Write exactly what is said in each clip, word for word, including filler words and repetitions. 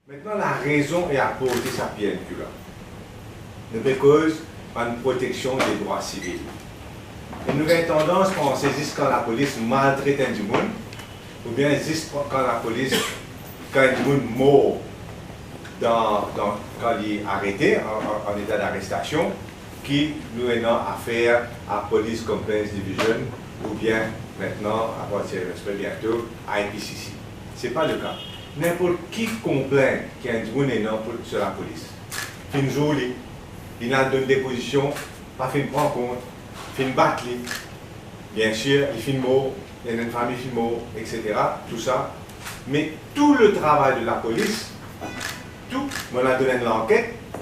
Mintnan, larezon e aporte sa P N Q la, nou pe koz bann proteksion de drwa sivil. E nou gagn tandans panse zis kan lapolis maltret enn dimoun, oubien zis kan lapolis, kan enn dimoun mor dan, dan, kan li arete, an, an, an eta darestasion, ki nou ena afer a Police Complaints Division, oubien mintnan, apartir de la semenn biento, I P C C. Se pa le ka. Ninport ki konplint ki enn dimoun ena pou, so lapolis, finn zour li, linn al donn depozision, pa finn pran kont, finn bat li, biensir, li finn mor, li ena enn fami finn mor, et cetera, tou sa. Me tou le travay de lapolis, tou, mo al donn enn lanket,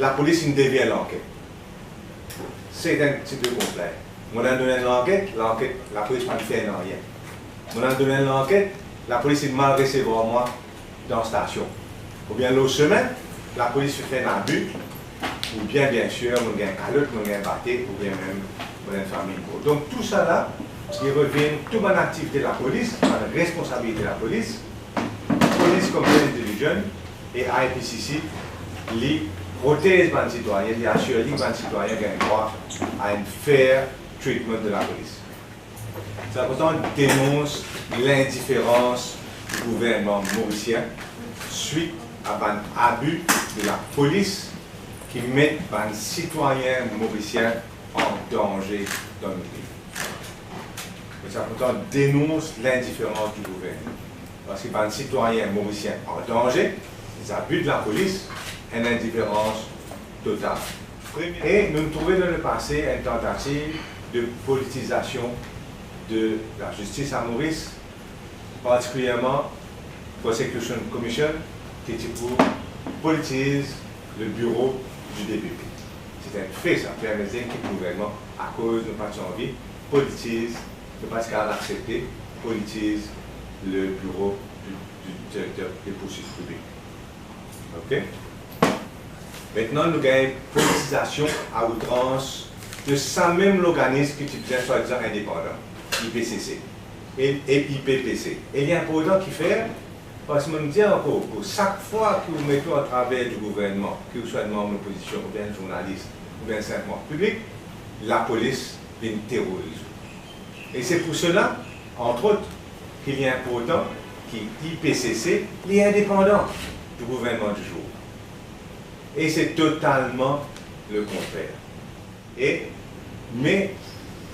lapolis inn devir lanket. Se enn tip de konplint. Mo al donn enn lanket, lanket, lapolis pa'nn fer nanye. Mo al donn enn lanket, lapolis inn mal resevwar mwa dan stasion. Oubien lor semin, lapolis finn fer enn abi, oubien, biensir, mo gagn kalot, mo gagn bate, oubien mem mo enn fami mor. Donk, tou sa la, li revien tou bann aktivite lapolis, bann responsabilite lapolis, Police Complaints Division e I P C C, li protez bann sitwayin, li asir li ki bann sitwayin gagn drwa a enn fair treatment de lapolis. Sa inportan denons lindiferans di gouvernman morisien swit a bann abi de lapolis ki met bann sitwayin morisien an danze dan nou pei. Sa inportan denons lindiferans di gouvernman. Parski bann sitwayin morisien an danze, zabi de lapolis, enn indiferans total. Premie, e nou trouve dan lepase enn tantativ de politizasion de lazistis a Moris, partikilyerman Prosecution Commission, ki ti pou politiz le bureau du D P P. Se enn fe sa, Pierre Mezling kit gouvernman akoz nou pa ti anvi politiz, nou pa ti kapav aksepte politiz le bureau du, du directeur des poursuites publiques. Ok? Mintnan, nou gagn politizasion a outrans de sa mem lorganis ki ti bizin swadizan indepandan, I P C C e, e I P P C. E li inportan kifer, parski mo dir ankor, pou sak fwa ki ou met ou atraver di gouvernman, ki ou swa enn manm lopozision, oubien enn zournalis, oubien enn sinpleman piblik, lapolis vinn teroriz ou. E se pou sela, antrot, ki li inportan ki I P C C li indepandan di gouvernman di zour. E se totalman le kontrer. E, me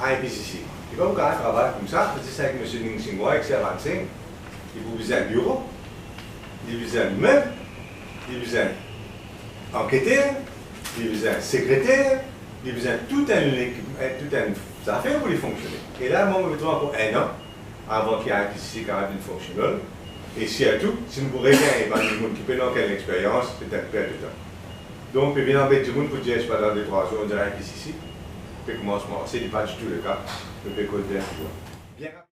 I P C C, li pa pou kapav travay koumsa, zis avek Misie Ningsingwa ek Servan Singh, li pou bizin biro, li bizin mem, li bizin anketer, li bizin sekreter, li bizin tou enn lekip, eh, tou enn zafer pou li fonksione. E la, mwa, mo pe trouv ankor enn an avan ki I P C C kapav vinn fonksionel. E sirtou, si nou pou regagn bann dimoun ki pena okenn lexperyans, se enn pert de tan. Donk, pe vinn anbet dimoun pou dir, sipa, dan de trwa zour, nou dir I P C C pe koumans marse, li pa ditou le ka, nou pe koz de enn zour. Bien rapid.